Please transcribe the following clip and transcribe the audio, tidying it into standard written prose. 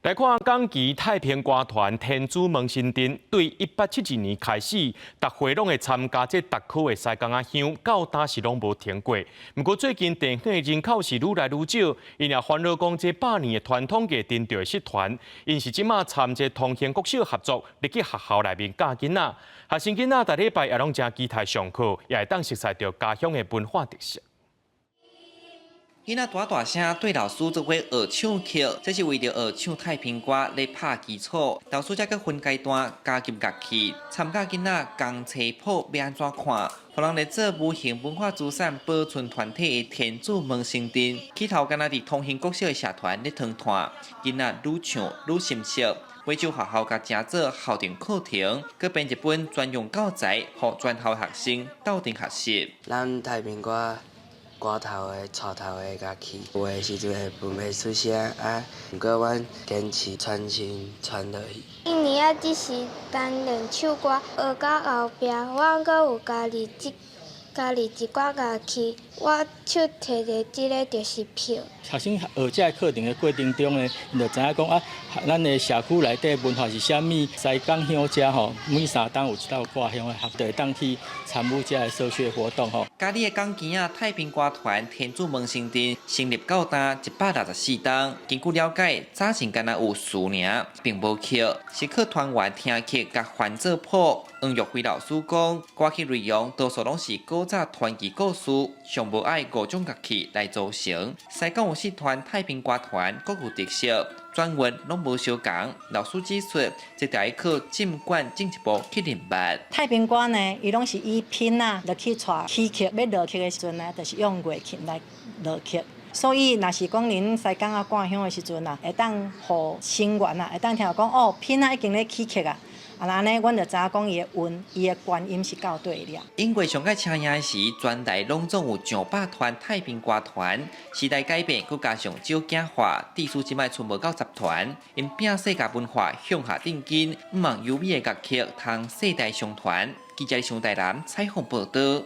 來看港旗太平歌團天主蒙神陣，對1872年開始，逐歲攏會參加這特區的獅公仔香，到今是攏無停過。毋過最近地方的人口是愈來愈少，𪜶也煩惱講這百年的傳統藝陣就會失傳。𪜶是這馬參這同興國小合作，入去學校內面教囡仔，學生囡仔逐禮拜也攏誠期待上課，也會當熟悉著家鄉的文化特色。囡仔大大聲對老師做伙學唱曲，這是為著學唱太平歌咧拍基礎。老師才閣分階段加入樂器，參加囡仔仝冊譜欲按怎看？予人咧做無形文化資產保存團體的天主蒙神陣，起頭敢若佇同興國小的社團咧傳傳，囡仔愈唱愈心熟。尾就學校共成做校定課程，閣編一本專用教材，予全校學生鬥陣學習。咱太平歌歌頭的、帶頭的樂器，有的時陣會分袂出聲啊，毋過阮堅持傳承傳落去。一年仔只是單練唱歌，學到後壁，我閣有加入一寡樂器，我手提著這个就是票。學生學這个課程的過程中呢，𪜶就知影講啊，咱的社區內底文化是啥物，獅公鄉遮吼，每3冬有一道掛香的，就會當去參與這个社區活動吼。嘉義的港旗仔太平歌團天主蒙神陣成立到今164冬，根據了解，早前敢若有詞爾，並無曲，是靠團員聽曲共翻做譜。黃玉輝老師講，歌曲內容多數攏是古早傳奇故事，上無愛五種樂器來組成。獅港有四團太平歌團各有特色，轉韻攏無相仝。老師指出，這著愛靠浸管進一步去認捌。太平歌呢，伊攏是以拍仔落去帶起曲，欲落曲的時陣呢，就是用月琴來落曲。所以，若是講恁獅公仔掛香的時陣啊，會當予成員啊，會當聽著講哦，拍仔已經咧起曲啊。啊，按呢，阮就知影講伊的韻、伊的關音是到佗了。音樂上蓋車贏的時，全台攏總有上百團太平歌團。時代改變，閣加上少子化，致使這擺賰無夠10團。𪜶摒世界文化向下扎根，向望優美的樂曲通世代相傳。記者上台南採訪報導。